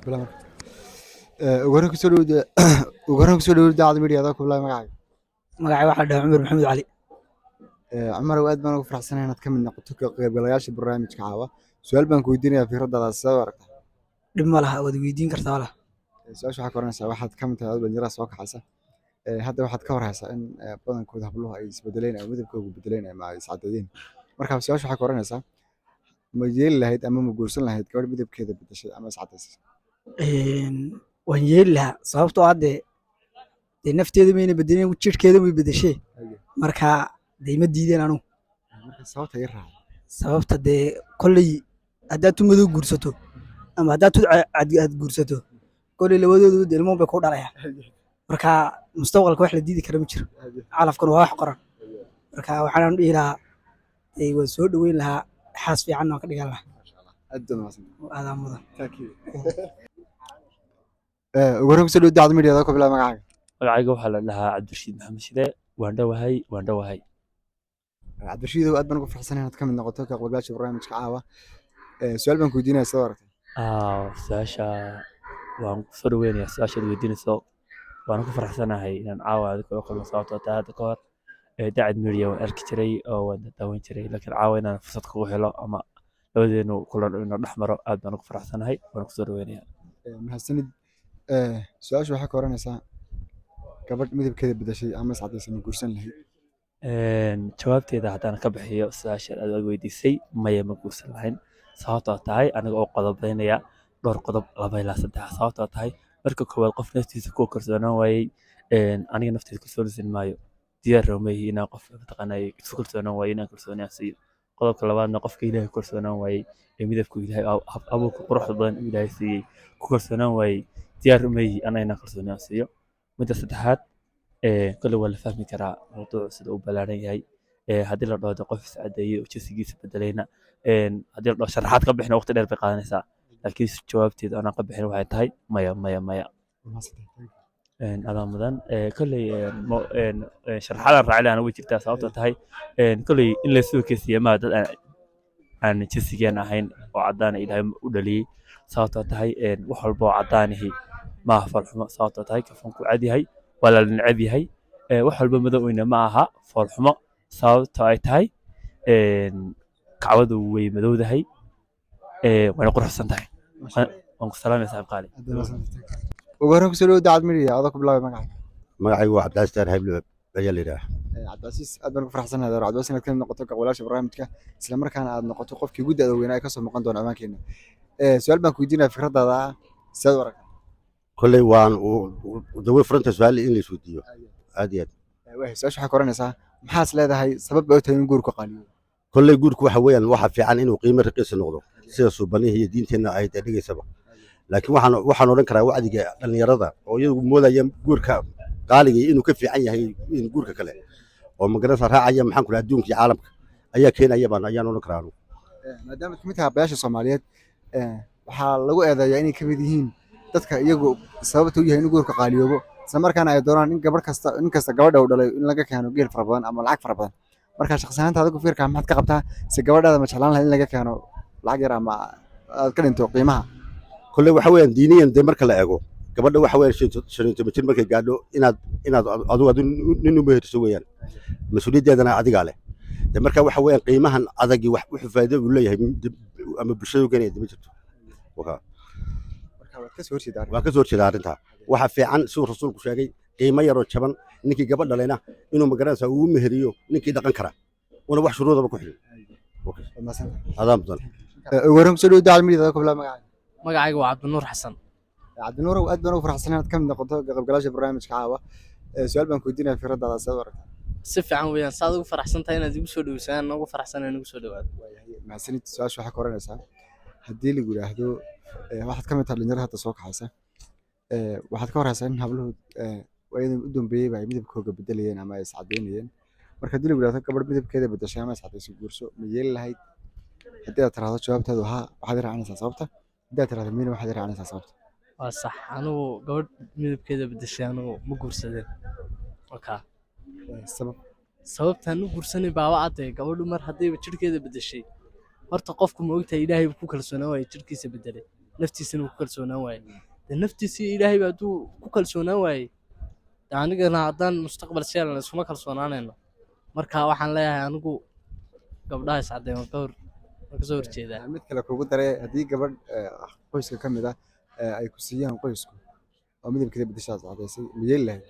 Bila marka. Ugu horreyn kusoo dhawow Daacad Media, adaa ku bilaabay magacaaga. Magacay waxaa la dhahaa Cumar Maxamuud Cali. Cumar, aad baan ugu faraxsanahay inaad ka mid noqoto ka qaybgalayaasha barnaamijka caawa. Su'aal baan ku weydiinayaa, fikradaada sidee u aragtaa? Dhib ma laha, waad weydiin kartaa walaal. Su'aasha waxaa ka oranaysaa: waxaad ka mid tahay dad dhalinyarada soo kacaysa. Hadda waxaad ka warhaysaa in badankooda habluhu ay isbedeleen ama midabkooda bedeleen ama ay iscadeeyeen. Marka su'aasha waxaa ka oranaysaa: ma yeeli lahayd ama ma guursan lahayd gabadh midabkeeda bedeshay ama iscadeysay? Waan yeeli lahaa, sababtoo ah dee nafteeda mayna bedelin, jidhkeeda may bedeshee. Marka dee ma diideen anugu. Marka sababta ii raac. Sababta dee kolley haddaad tu madow guursato ama haddaad tu cad aad guursato, kolley labadooduba dee ilmo bay ku dhalayaan. Marka mustaqbalka wax la diidi kara ma jiro, calafkuna waa wax qoran. Marka waxaan dhihi lahaa dee waan soo dhoweyn lahaa, xaas fiicanna waan ka dhigan lahaa. Aad baad mahadsantahay. Aadaa mudan. Thank you. Ugu horreyn kusoo dhawow Daacad Media, adaa ku bilaabay magacaaga. Magacayga waxaa la dhahaa Cabdirashiid Maxamed Shide. Waan dhowahay, waan dhowahay. Cabdirashiidow, aad baan ugu faraxsanahay inaad ka mid noqoto ka qaybgalayaasha barnaamijka caawa. Su'aal baan ku weydiinayaa, sidee u aragtaa? Su-aasha waan kusoo dhaweynayaa, su-aashaad weydiinayso. Waan ku faraxsanahay inaan caawa adiga kula kulmo, sababtoo tahay hadda ka hor Daacad Media waan arki jiray oo waan daawan jiray, laakiin caawa inaan fursad kugu helo ama labadeenu kulan inoo dhex maro, aad baan ugu faraxsanahay, waan kusoo dhaweynayaa. Mahadsanid. Su-aasha waxaa ka oranaysaa: gabadh midabkeeda bedeshay ama iscadaysay ma guursan lahayd? Jawaabteeda haddaan ka bixiyo su-aasha aad weydiisay, maya, ma guursan lahayn, sababtoo tahay aniga oo qodobeynaya dhowr qodob, laba ilaa saddex. Sababtoo tahay, marka koowaad, qof naftiisa ku kalsoonaan waayey, aniga nafteyda kalsooni maayo, diyaar uma ihi inaan qof mataqaanaa isku kalsoonaan waayo inaan kalsooni aan siiyo. Qodobka labaadna, qofka Ilaahay ku kalsoonaan waayey ee midabku Ilaahay abuurka quruxda badan uu Ilaahay siiyey ku kalsoonaan waayey, diyaar uma ihi ana inaan kalsooni aan siiyo. Midda saddexaad, kolley waa la fahmi karaa mawduucu sida uu ballaaran yahay. Haddii la dhaho de qof is caddeeyey oo jinsigiisa bedelayna, haddii la dhaho sharaxaad ka bixina, waqti dheer bay qaadanaysaa, laakiin jawaabteeda anaan ka bixin waxay tahay maya, maya, maya. Adaa mudan. Kolley sharaxaadaan raaci lahana way jirtaa, sababtoo tahay kolley in laysu ekeysiiya maaha dad aan jinsigeen ahayn oo cadaan Ilaahay u dhaliyey, sababtoo tahay wax walba oo caddaanihi maaha foolxumo, sababtoo tahay kafanku cad yahay waa la neceb yahay. Wax walba madoweyna ma aha foolxumo, sababtoo ay tahay kacbadu way madowdahay, wayna quruxsan tahay. Waan ku salaamaya, saaxiib qaali. Ugu horreyn kusoo dhawow Daacad Media, adoo ku bilaabay magacaaga. Magacaygu waa Cabdicasiis Daar Hayble ayaa la yidhaah. Cabdicasiis, aad baan ku faraxsanahay, adeer Cabdicasiis, inaad ka mid noqoto gaqwalaasha barnaamijka, isla markaana aad noqoto qofkii ugu da'da weynaa ee kasoo muuqan doona ciwaankeena. Su-aal baan ku weydiinaya, fikradaada ah sidaad u aragtaa? Kolley waan daway furanta su-aal in la isweydiiyo, aad iyo aad. Waay, su-aasha waxaa ka oranaysaa: maxaas leedahay sabab bay u tahay in guurku qaaliyo? Kolley guurku waxa weeyaan, waxa fiican inuu qiimo raqiisa noqdo, sida suubanihii iyo diinteenna ay dee dhigaysaba, laakiin waxaan odhan karaa wacdiga dhallinyarada oo iyagu moodaya guurka qaaliga inuu ka fiican yahay in guurka kale oo magaranaysa raacaya, maxaan ku dhaha, adduunka iyo caalamka ayaa keenaya baan ayaan odhan karaa anugu. Maadaama kamid tahay aabbayaasha Soomaaliyeed, waxaa lagu eedeeyaa inay kamid yihiin dadka iyagu sababta u yahay in guurka qaaliyoobo, isla markaana ay doonaan in gabadh kasta, nin kasta gabadha uu dhalay in laga keeno geel fara badan ama lacag fara badan. Marka shakhsi ahaanta adigu fikirka maxaad ka qabtaa? Se gabadhaada ma jeclaan lahayd in laga keeno lacag yar ama aad ka dhinto qiimaha? Kolley waxa weeyaan, diiniyan dee marka la eego, gabadha waxa weeyaan 15 jir markay gaadho inaad adigu nin u meheriso weeyaan, mas-uuliyaddeedana adigaa leh. De marka waxa weeyaan, qiimahan adagi wax wuxuu faa'iido uu leeyahay ama bulshada u keenaya ma jirto. Marka waad ka soo horjeedaa Waan ka soo horjeedaa arrintaa. Waxa fiican, siduu rasuulku sheegay, qiimo yaroo jaban, ninkii gabadh dhalayna inuu magaranaysaa uu meheriyo ninkii dhaqan kara una wax shuruudaba ku xidhin. Waad mahadsantahay. Adaa mudan. Ugu horreyn kusoo dhawow Daacad Media, ku bilaab magacaaga. Magacayga waa Cabdinuur Xasan. Cabdinuur, aad baan ugu faraxsanahay inaad ka mid noqoto ka qaybgalayaasha barnaamijka caawa. Su-aal baan ku weydiinaya, fikradaada sidaad u aragtaa? Si fiican weeyaan. Saad ugu faraxsan tahay inaad igu soo dhaweysaan, ugu faraxsan inaad igu soo dhawaado. Waayahay, mahadsanid. Su-aasha waxaa ka oranaysaa: haddii lagu yidhaahdo waxaad ka mid tahay dhalinyarada hadda soo kaxaysa, waxaad ka warhaysaa in habluhu waayadan u dambeeyey ay midabkooga bedelayeen ama ay iscadeynayeen. Marka haddii lagu yidhahdo gabadh midabkeeda bedeshay ama iscadayso guurso, ma yeeli lahayd? Haddii aad tiraahdo jawaabtaadu haa, waxaad i raacinaysaa sababta. Haddii aad tirahdo miyana, waxaad i raacinaysaa sababta. Waa sax, anigu gabadh midabkeeda bedeshay anigu ma guursadeen wakaa. Sabab? Sababtaan u guursanay baaba cadde, gabadhu mar haddayba jidhkeeda bedeshay, horta qofku ma ogtahay Ilaahay buu ku kalsoonaa waaye jidhkiisa bedelay. Naftiisana uu ku kalsoonaan waayey. Dee naftiisii Ilaahay ba hadduu ku kalsoonaan waayey, dee anigana haddaan mustaqbal siyalan iskuma kalsoonaanayno. Marka waxaan leeyahay anigu gabdhaha iscaddeey waan kasoo horjeedaa. Mid kale kugu daray, haddii gabadh qoyska ka mid ah ay ku siiyaan qoysku oo midabkeeda bedeshaas cadaysay, ma yeeli lahayd?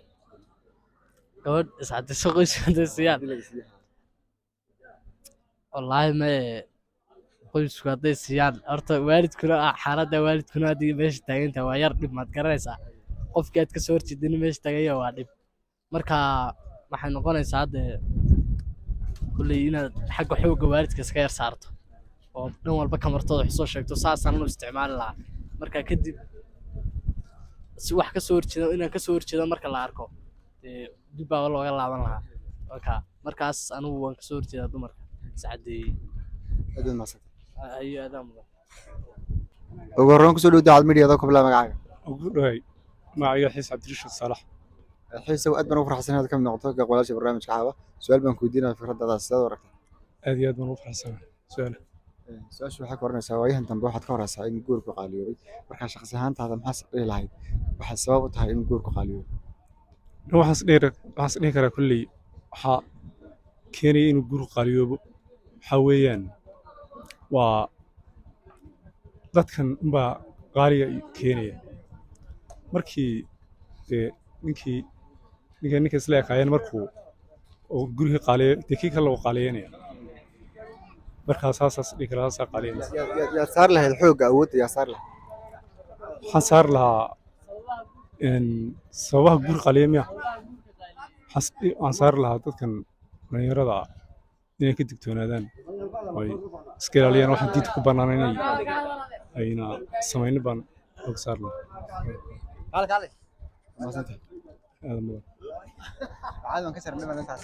Gabadh iscaddeyso qoyska hadday siiyaan? Haddii laga siiyo. Wallaahi maye. Qoysku hadday siiyaan, horta waalidkuna xaaladda waalidkuna haddii meesha taagantahay waa yar dhib, maad garanaysaa. Qofkii aad kasoo horjeedina meesha taaganya waa dhib. Marka waxay noqonaysaa hadde kulley inaad xagga xoogga waalidka iska yar saarto oo dhan walba kamartooda wax soo sheegto, saasaan u isticmaali lahaa. Marka kadib si wax kasoo horjeedo, inaan kasoo horjeedo marka la arko, dee dib baa looga laaban lahaa. Marka markaas anigu waan kasoo horjeedaa dumarka iscadeeyey. Aad baad mahadsantahay. Ayo, adaa mudan. Ugu horreyn kusoo dhow Daacad Media adoo ku bilaab magacaaga. Ugu dhawaay, magacayga Xiis Cabdirashiid Saalax. Xiisow, aad baan ugu farxsan inaad ka mid noqoto gaqwalaasha barnaamijka caawa. Su-aal baan ku weydiinaya, fikradaada sidaad u aragtaa? Aad iyo aad baan ugu faraxsanahay su-aala. Su-aashu waxay ka oranaysaa, waayahan dambe waxaad ka horeysaa in guurku qaaliyoobay. Markaa shaqsi ahaantaada maxaad dhihi lahayd waxay sabab u tahay in guurku qaaliyoobay? Waxaan is dhihi karaa kolley waxaa keenaya inuu guurku qaaliyoobo waxaa weeyaan waa dadkan unbaa qaaliga keenaya. Markii dee ninkii ninka isla ekaayeen markuu oo gurigii qaaliyo, dee kii kale uu qaaliyeynaya. Markaa saasaas dhihi karaa, saasaa qaaliyeynaysa. Yaad saar lahayd xoogga awoodda, yaa saar lahayd? Waxaan saari lahaa sababaha guur qaaliya miya? Waxaan saari lahaa dadkan dhalinyarada ah inay ka digtoonaadaan oo ay iska ilaaliyaan waxaan diinta ku bannaan inay ayna samaynin baan og saari lahaa. Mahadsantahay. Aad mudan. Caadi waan ka sarnay intaas.